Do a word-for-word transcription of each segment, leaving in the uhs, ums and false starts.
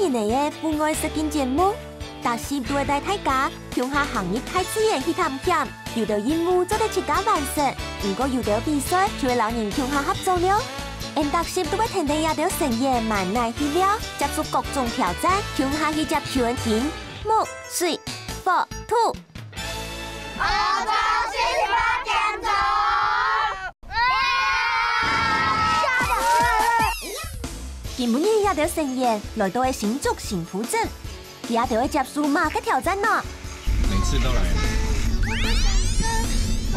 人个戶外實境節目，逐集都會帶大家共下行入大自然去探險。有兜任務做得自家完成，毋過有兜比賽就會摎人共下合作了。𠊎逐集都會跈等這兜成員滿哪去尞，接受各種挑戰，共下去接近金、木、水、火、土。 今晡日這兜成員來到个新竹新埔鎮，佢兜會接受麼个挑戰呢？每次都來。哦。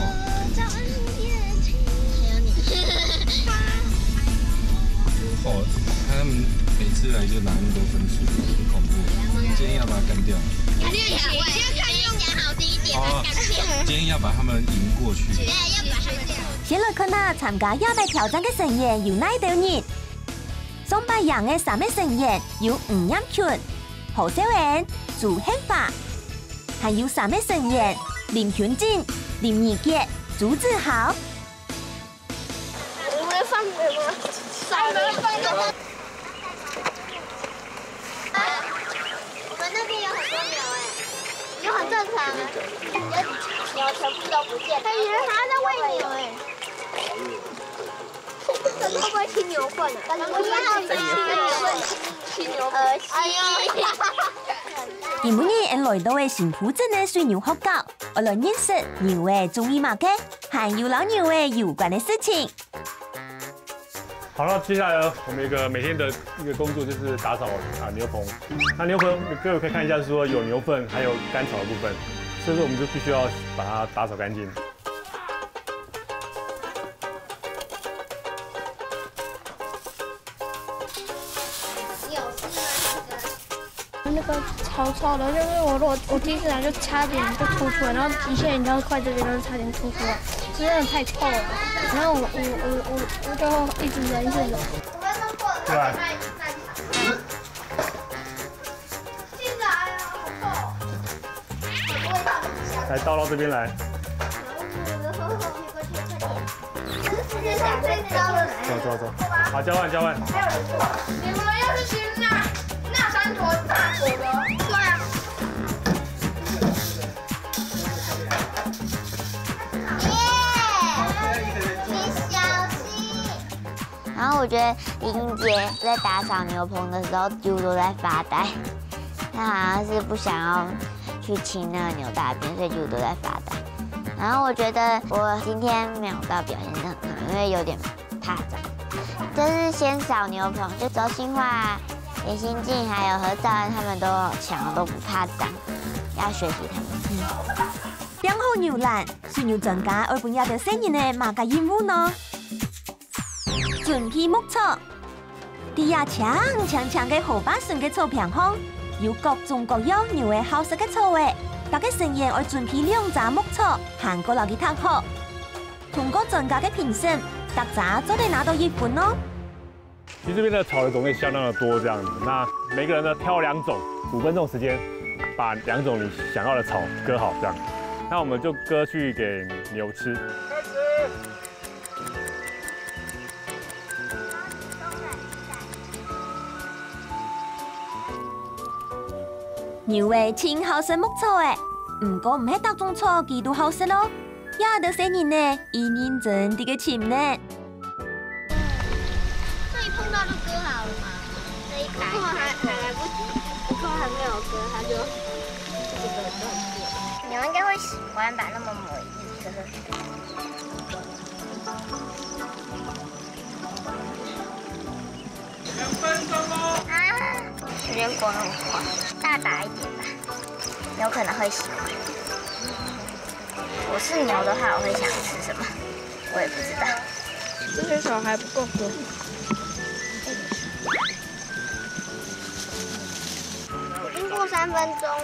哦，他們每次來就拿那麼多分數，很恐怖。今天要把他幹掉。你先看用，講好聽一點，哦，把他幹掉。今天要把他們贏過去。對，要把他們先來看下參加這擺挑戰个成員有哪兜人。上擺贏个三个成員有吳念群、何秀燕、朱憲華，還有三个成員林君錦、林怡傑、朱子豪。我們放牛嗎？放牛，放牛。 我們那邊有很多牛欸，牛很正常啊，牛全部都不見了。哎，原來他在餵牛欸。這會不會吃牛糞啊？不要吃牛糞，吃牛糞。噁心。今晡日𠊎來到个新埔鎮个水牛學校，愛來認識牛仔中意麼个，還有摎牛仔有關个事情。 好，那接下來呢，我們有一個每天的一個工作就是打掃啊牛棚。那牛棚各位可以看一下，是說有牛糞，還有乾草的部分，所以說我們就必須要把它打掃乾淨。 那個超臭的，就是我如果我第一次來就差點就吐出來，然後一切飲料塊這邊都是差點吐出來，真的太臭了。然後我我我我我就一直忍一直忍。出來。來倒到這邊來。 走走走，好，交換交換。你們又是去那那山頭大火的？對啊。耶！你小心。然後我覺得林姐在打掃牛棚的時候，幾乎都在發呆。她好像是不想要去清那個牛大便，所以幾乎都在發呆。 然後我覺得我今天沒有到表現得很好，因為有點怕髒。就是先掃牛棚，就周興樺、林心靜還有何兆恩他們都好強，都不怕髒，要學習他們。嗯。養好牛欄，水牛專家愛分這兜細人仔麼个任務呢？ 準備牧草。在這青青青个河壩脣个草坪項，有各種各樣牛仔好食个草仔。逐個成員愛準備兩隻牧草，還過摎佢擇好。通過專家个評審，逐隻做得拿到一分哦。其實這邊的草的種類相當的多，這樣子，那每個人呢挑兩種，五分鐘時間，把兩種你想要的草割好，這樣，那我們就割去給牛吃。 牛仔盡好食牧草仔，毋過毋係逐種草佢都好食咯。這兜細人仔，一認真在該尋呢。那一碰到就割好了嘛？這一排。不過還，還來不及，不過還沒有割，它就這個斷掉。牛應該會喜歡吧，那麼美麗。 啊，時間過那麼快，大膽一點吧，有可能會喜歡。我是牛的話，我會想吃什麼？我也不知道。這些草還不夠割。 已經過三分鐘了。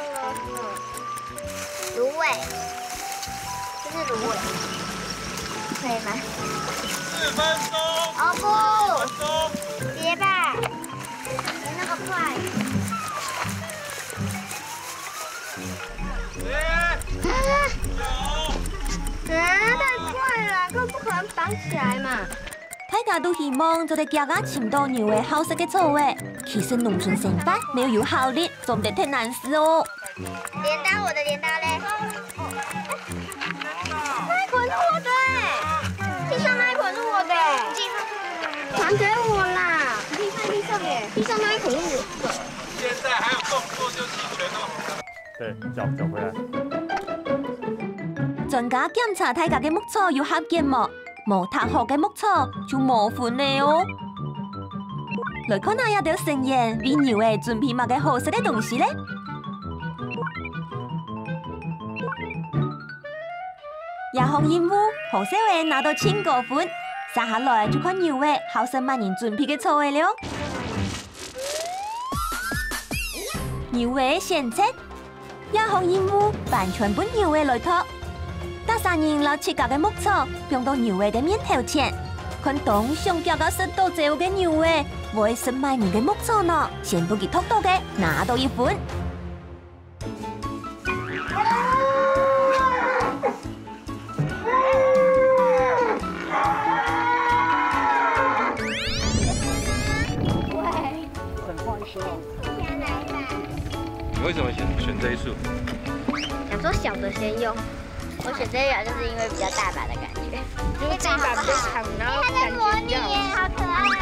蘆葦，這是蘆葦，可以嗎？四分鐘。哦不，四分鐘。別吧，沒那麼快。欸。啊，啊，太快了，根本不可能綁起來嘛。 太大家都希望做得遽遽尋到牛仔好食个草仔。其實農村生活無有效率，做毋得忒難事哦。鐮刀，我的鐮刀嘞？那一捆是我的欸，地上那一捆是我的欸。还给我啦！地上，地上耶，地上那一捆是我的。現在還有動作就棄權哦。對，找，找回來。專家檢查大家个牧草有合格無？無擇好个牧草就無分了哦。來看下這兜成員為牛仔準備麼个好食个東西咧？這項任務，好笑仔拿到盡高分，接下來就看牛仔好食麼人準備个草仔了。牛仔選擇， 這項任務完全分牛仔來擇。逐儕人摎自家个牧草放到牛仔个面頭前，看當想遽遽食到走个牛仔，會食麼人个牧草呢？先分佢擇到个，拿到一分。 你為什麼選，選這一束？想說小的先用，我選這一把就是因為比較大把的感覺。就是這一把比較長，然後感覺比較好。好可愛哦！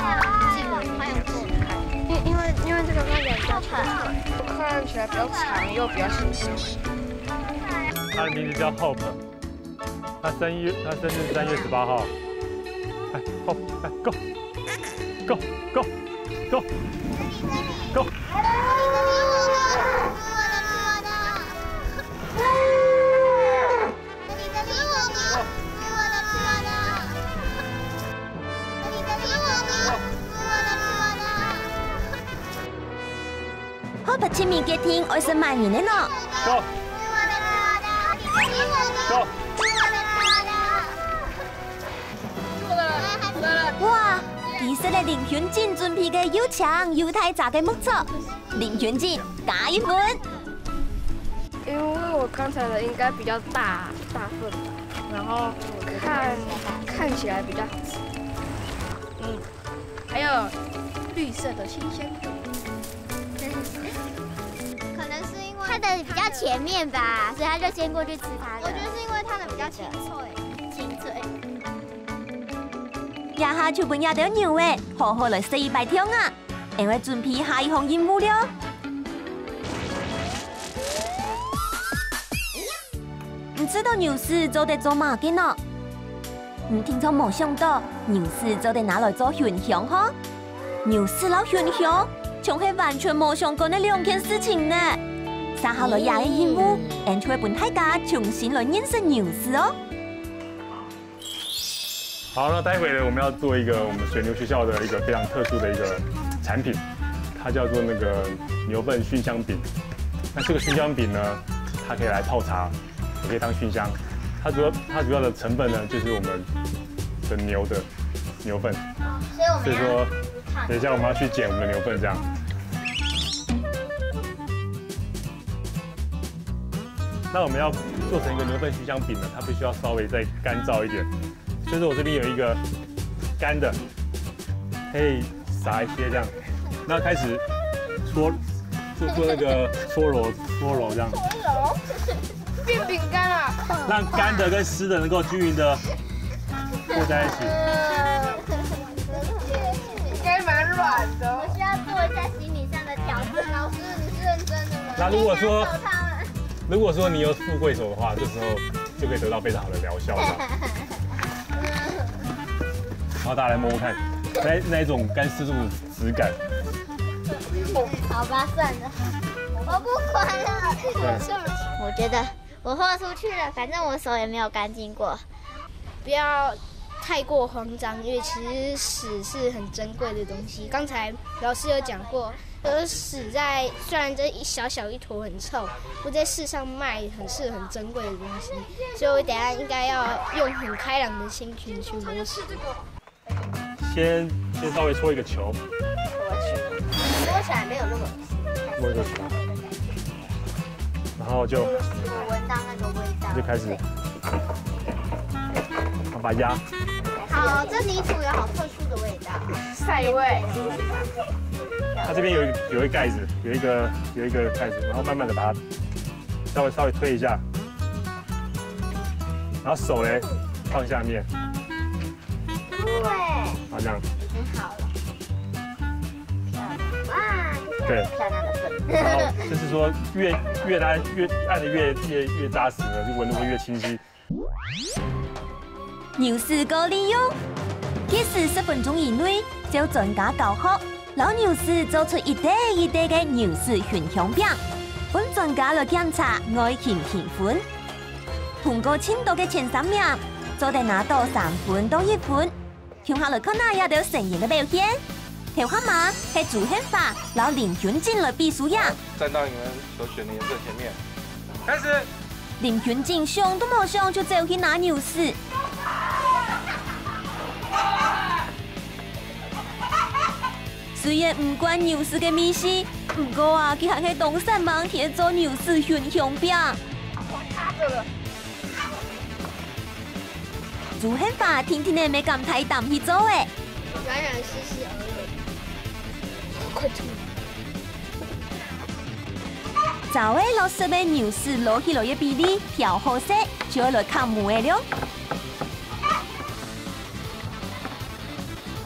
因，因為，因為這個看起來比較長，看起來比較長又比較新鮮。它的名字叫 Hope，他生日，他生日三月十八號。哎，Hope，哎，Go，Go，Go，Go，Go。好，八七米決定愛食麼人个呢？Go！Go！哇，佢食了林君靜準備个又長又大隻个牧草，林君靜加一分。因為我剛才的應該比較大，大份吧，然後看，看起來比較好吃。嗯。 還有綠色的新鮮度。可能是因為它的比較前面吧，所以他就先過去吃它的。我覺得是因為它的比較清脆。清脆。這下就分這兜牛仔好好來食一擺暢啊！𠊎愛準備下一項任務了。 你知道牛屎做得做麼个呢？你定著無想到，牛屎做得拿來做薰香吼？牛屎摎薰香，像係完全無相關个兩件事情呢。接下來這個任務，𠊎就會分大家重新來認識牛屎哦。 好，那待會呢，我們要做一個我們水牛學校的一個非常特殊的一個產品，它叫做那個牛糞燻香餅。那這個燻香餅呢，它可以來泡茶，也可以當燻香。它主要，它主要的成分呢，就是我們的牛的牛糞。所以我們要，所以說，等一下我們要去撿我們的牛糞，這樣。那我們要做成一個牛糞燻香餅呢，它必須要稍微再乾燥一點。 就是我這邊有一個乾的，可以撒一些這樣，那開始搓，做，做那個搓揉，搓揉這樣，搓揉，變餅乾了。讓乾的跟濕的能夠均勻的附在一起。應該蠻軟的。我需要做一下心理上的調整。老師，你是認真的嗎？那如果說，如果說你有富貴手的話，這時候就可以得到非常好的療效，這樣。然後大家來摸摸看，那，那一種乾濕度的質感。好吧，算了，我不管了。對。我覺得我豁出去了，反正我手也沒有乾淨過。不要太過慌張，因為其實屎是很珍貴的東西。剛才老師有講過，而屎在，雖然這一小小一 頭很臭，不過在市上賣很，是很珍貴的東西，所以我等一下應該要用很開朗的心情去摸索。先，先稍微搓一個球，摸起來沒有那麼摸一個球，然後就，我聞到那個味道。就開始，好，把壓，好，这泥土有好特殊的味道。赛味。它这边有一个有一个盖子，有一个有一个盖子，然后慢慢的把它稍微稍微推一下，然后手嘞放下面，对，好这样。很好了。哇，对漂亮的粉。然后就是说越越它越按的越越越扎实呢，就纹路会越清晰。牛屎个利用，即使十分鐘以內，照專家教學，摎牛屎做出一垤一垤个牛屎熏香餅，分專家來檢查外形評分。通過盡多个前三名，做得拿到三分到一分。共下來看下這兜成員个表現。頭下嘛係朱憲發摎林君靜來比輸贏。站到你們所選的顏色前面，開始。林君靜想都無想就走去拿牛屎。雖然毋慣牛屎个味緒，毋過啊，佢還係當煞猛去做牛屎熏香餅。朱漢發定定仔乜敢大膽去做誒。軟軟濕濕而已，快吐！燥个摎濕个牛屎摎起來个比例調好勢，就愛來敲模个了。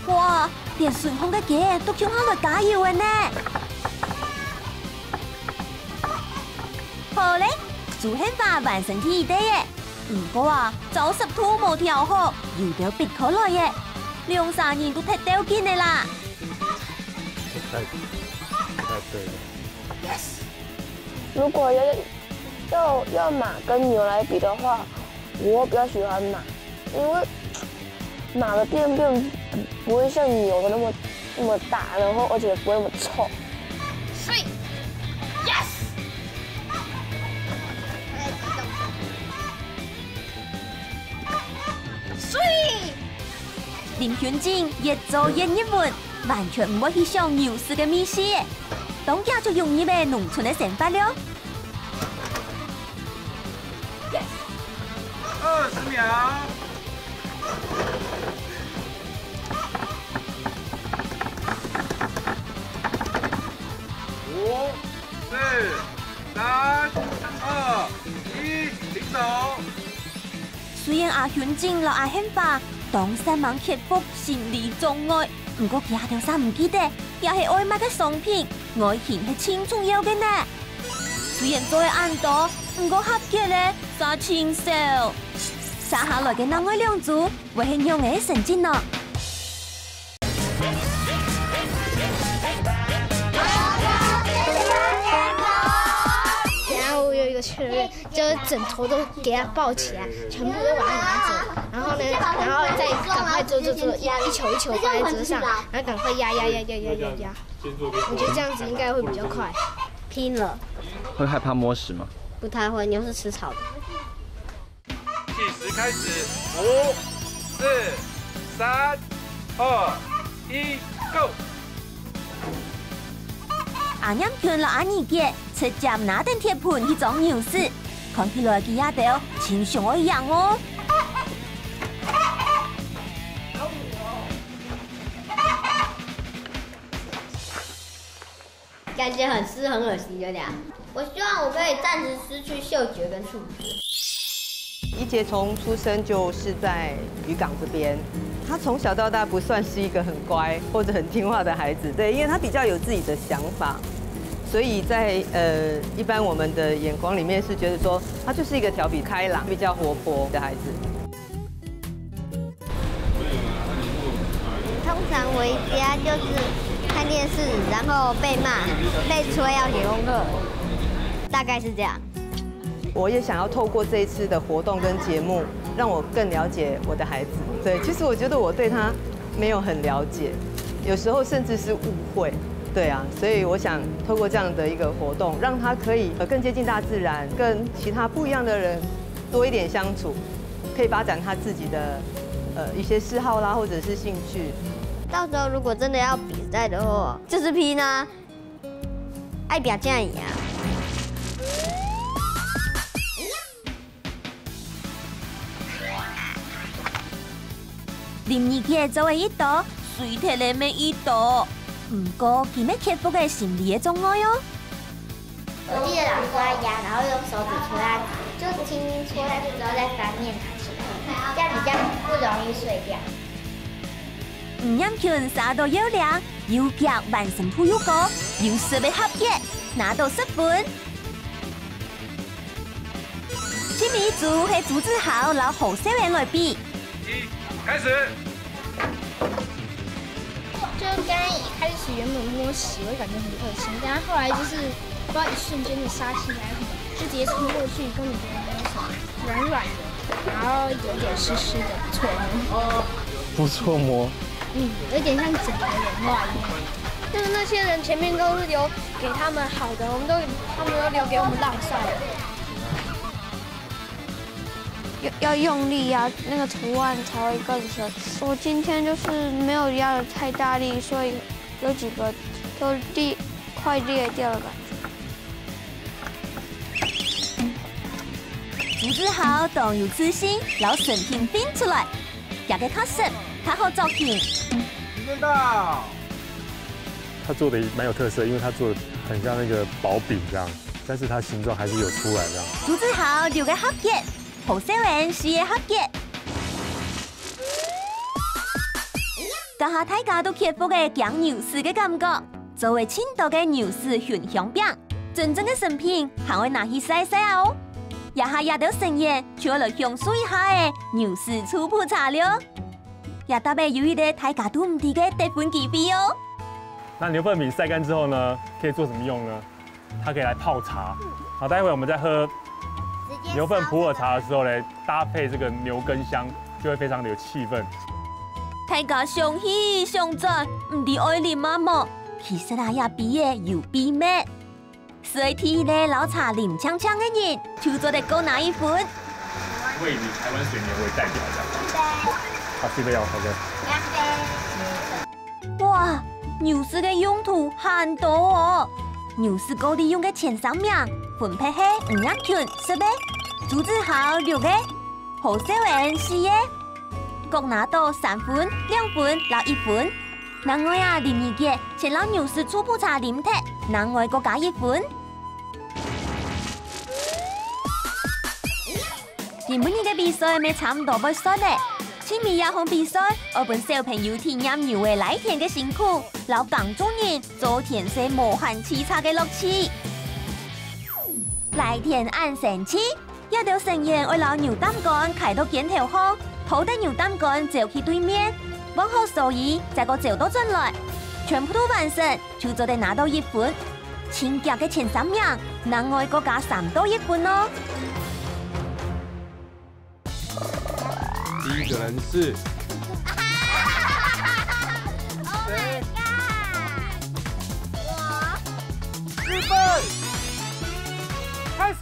哇，連身項个雞都共下來加油个呢！好咧，朱漢發完成第一垤个。 毋過啊，燥濕度無調好，油都必開來耶，兩儕人都忒鬥緊个啦。不太不太对了。如果要要要马跟牛来比的话，我比较喜欢马，因为马的便便不会像牛的那么那么大，然后而且不会那么臭。所以，yes。林君靜越做越入門，完全毋會去想牛屎个味緒，當遽就融入了農村个生活了。二十秒。五、四、三、二、一，停手。 雖然阿君靜摎阿漢發當煞猛克服心理障礙，毋過佢兜儕毋記得，這係外賣个商品，外形係盡重要个呢。雖然做了恁多，毋過合格了，煞盡少。續下來个另外兩組會係仰仔成績呢？然后我有一个策略，就是枕头都给它抱起来，全部都把它拿走，然后呢，然后再赶快做做做，一一球一球放在桌上，然后赶快压压压压压压压，我觉得这样子应该会比较快。拼了，会害怕摸屎吗？不太会，牛是吃草的。计时开始，五、四、三、二、一，Go！阿念君摎阿二姐直接拿等鐵盆去裝牛屎，看起來佢兜盡想愛贏哦。 感觉很湿很恶心，有点。我希望我可以暂时失去嗅觉跟触觉。一杰从出生就是在渔港这边，他从小到大不算是一个很乖或者很听话的孩子，对，因为他比较有自己的想法，所以在呃一般我们的眼光里面是觉得说他就是一个调皮开朗、比较活泼的孩子。通常回家就是看电视，然后被骂，被催要写功课，大概是这样。我也想要透过这一次的活动跟节目，让我更了解我的孩子。对，其实我觉得我对他没有很了解，有时候甚至是误会。对啊，所以我想透过这样的一个活动，让他可以呃更接近大自然，跟其他不一样的人多一点相处，可以发展他自己的呃一些嗜好啦，或者是兴趣。到时候如果真的要比赛的话，就是拼啊，爱比才会赢啊。林怡傑做个一刀，隨忒个乜一刀。毋過，佢乜克服个心理个障礙哦。我記得老師愛壓，然後用手指戳下去，就輕輕戳下去之後再翻面拿起來，這樣比較不容易碎掉。吳念群射到又靚，又遽完成步又高，又實个合格，拿到十分。 第二組係朱子豪摎何秀燕來比。開始。就剛剛一開始原本摸洗，我感覺很熱心，但是後來就是不知道一瞬間的殺氣還是什麼，就直接衝過去，根本覺得沒有什麼，軟軟的，然後有點濕濕的，不錯摸。不錯摸。嗯，有點像整個融化一樣。就是那些人前面都是留给他們好的，我們都他們都留給我們爛賽的。要要用力啊，那個圖案才會更深。我今天就是沒有壓得太大力，所以有幾個都裂，快裂掉的感覺。朱子豪當有自信，摎成品拼出來，這個確實較好作品。時間到。 它做的蠻有特色，因為它做的很像那個薄餅這樣，但是它形狀還是有出來這樣。朱子豪六個合格，何秀燕四個合格。這下大家都克服个驚牛屎个感覺，做个盡多个牛屎燻香餅，真正个成品還愛拿去曬曬哦。這下這兜成員就愛來享受一下仔牛屎醋普茶了。 這搭仔有一個大家都毋知个得分機會哦。那牛糞餅曬乾之後呢，可以做什麼用呢？它可以來泡茶。好，待會我們在喝牛糞普洱茶的時候呢，搭配這個牛羹香，就會非常的有氣氛。大家想去想轉，毋知愛啉麼無？其實啊，這杯仔有秘密。 所以第一個摎茶啉淨淨个人，就做得各拿一分。為以台灣水牛為代表，這樣。好，預備哦，OK。哇，牛屎个用途還多哦！牛屎過利用个前三名，分別係吳念群十個，朱子豪六個，何秀燕四個，各拿到三分、兩分摎一分。 另外啊，林怡傑先摎牛屎醋普茶啉忒，另外各加一分。今晡日个比賽乜差毋多會煞了，盡尾這項比賽，愛分小朋友體驗牛仔犁田个辛苦，摎幫助人做田事無閒洎杈个樂趣。犁田恁生趣！ 這兜成員愛摎牛擔竿㧡到肩頭項，拖等牛擔竿走去對面，換好所有，再過走倒轉來，全部都完成，就做得拿到一分。盡遽个前三名，另外各加三到一分哦。第一個人是 Oh my god！我。預備，開始。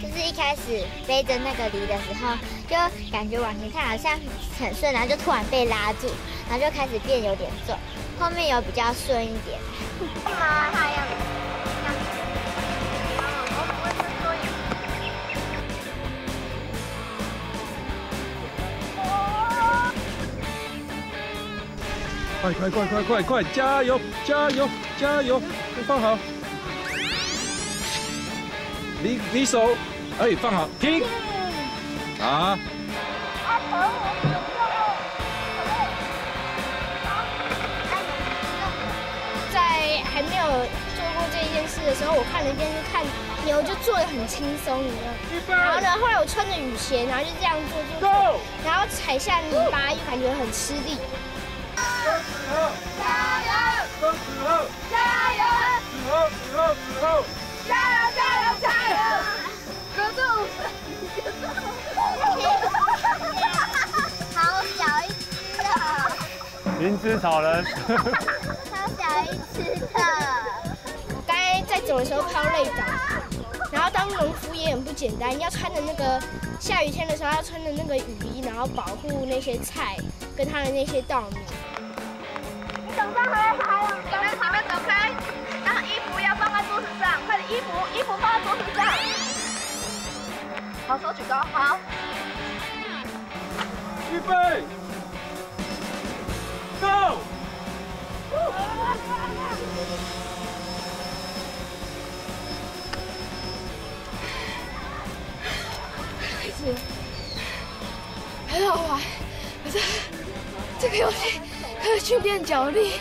就是一開始背著那個犁的時候，就感覺往前看好像很順，然後就突然被拉住，然後就開始變有點重，後面有比較順一點。幹嘛？他一樣。快快快快快快，加油加油加油！放好，離離手，哎，放好，停。啊，在還沒有做過這一件事的時候，我看了電視，看牛就做得很輕鬆一樣。然後呢，後來我穿著雨鞋，然後就這樣做做做，然後踩下泥巴又感覺很吃力。加油！加油！加油！加油！加油！加油！格鬥。好小一隻啊！靈芝草人。超小一隻的。我剛才在走的時候快要累倒，然後當農夫也很不簡單，要穿著那個下雨天的時候要穿著那個雨衣，然後保護那些菜跟它的那些稻米。你手上還有，還有，你們，你們走開，然後衣服要放衣服，衣服放在桌子上。好，手举高，好。预备，Go！很好玩，可是这个游戏可以训练脚力。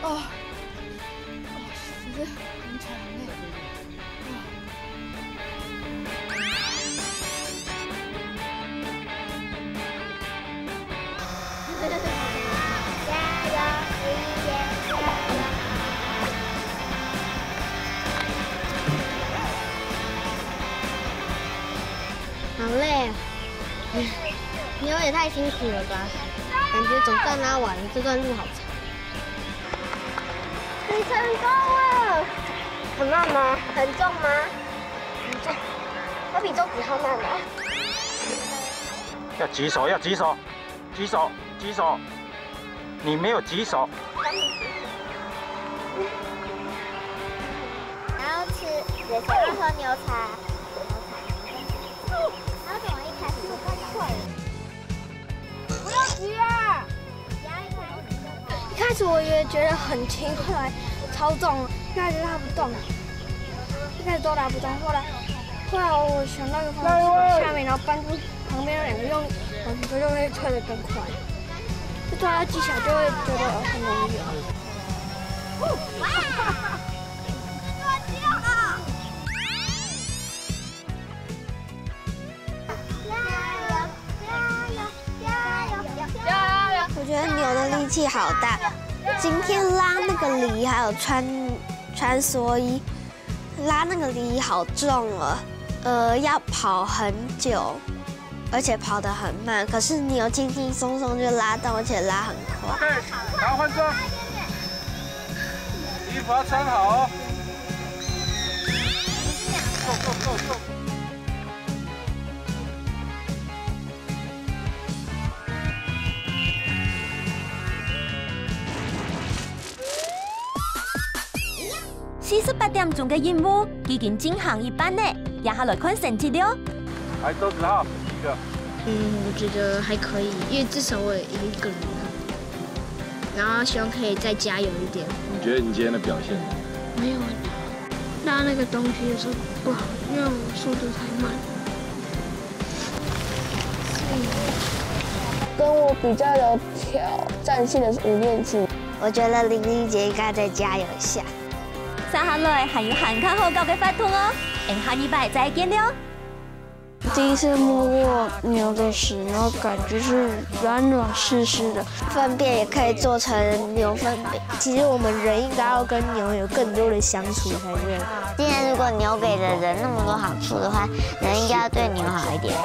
哦，哦，只是很喘很累。好累啊！牛也太辛苦了吧！感觉总算拉完了，这段路好长。你成功了！很慢吗？很重吗？很重。我比周子浩慢吗？要举手，要举手，举手，举手！你没有举手。然后吃，也想要喝牛茶。一开始我也觉得很轻，后来超重，一开始拉不动，一开始都拉不动，后来后来我想到一个方法，下面然后帮助旁边的两个用，我们就会推得更快，就抓到技巧就会觉得很容易了。我觉得牛的力气好大，今天拉那个梨还有穿穿蓑衣，拉那个梨好重哦，呃，要跑很久，而且跑得很慢，可是牛轻轻松松就拉到，而且拉很快。 OK，然后换装，衣服要穿好哦。Go go go go！四十八点钟个任务已经进行一半了，接下来看成绩了。来，周子浩，第一个。嗯，我觉得还可以，因为至少我有一个人了，然后希望可以再加油一点。你觉得你今天的表现？没有很好，拉那个东西的时候不好，因为我速度太慢。跟我比较有挑战性的是吴念琴。我觉得玲玲姐应该再加油一下。接下来还有还较好搞个活动哦，俺下礼拜再见了。第一次摸过牛的屎，然后感觉是软软湿湿的，粪便也可以做成牛粪便。其实我们人应该要跟牛有更多的相处才对。今天如果牛给了人那么多好处的话，人应该要对牛好一点。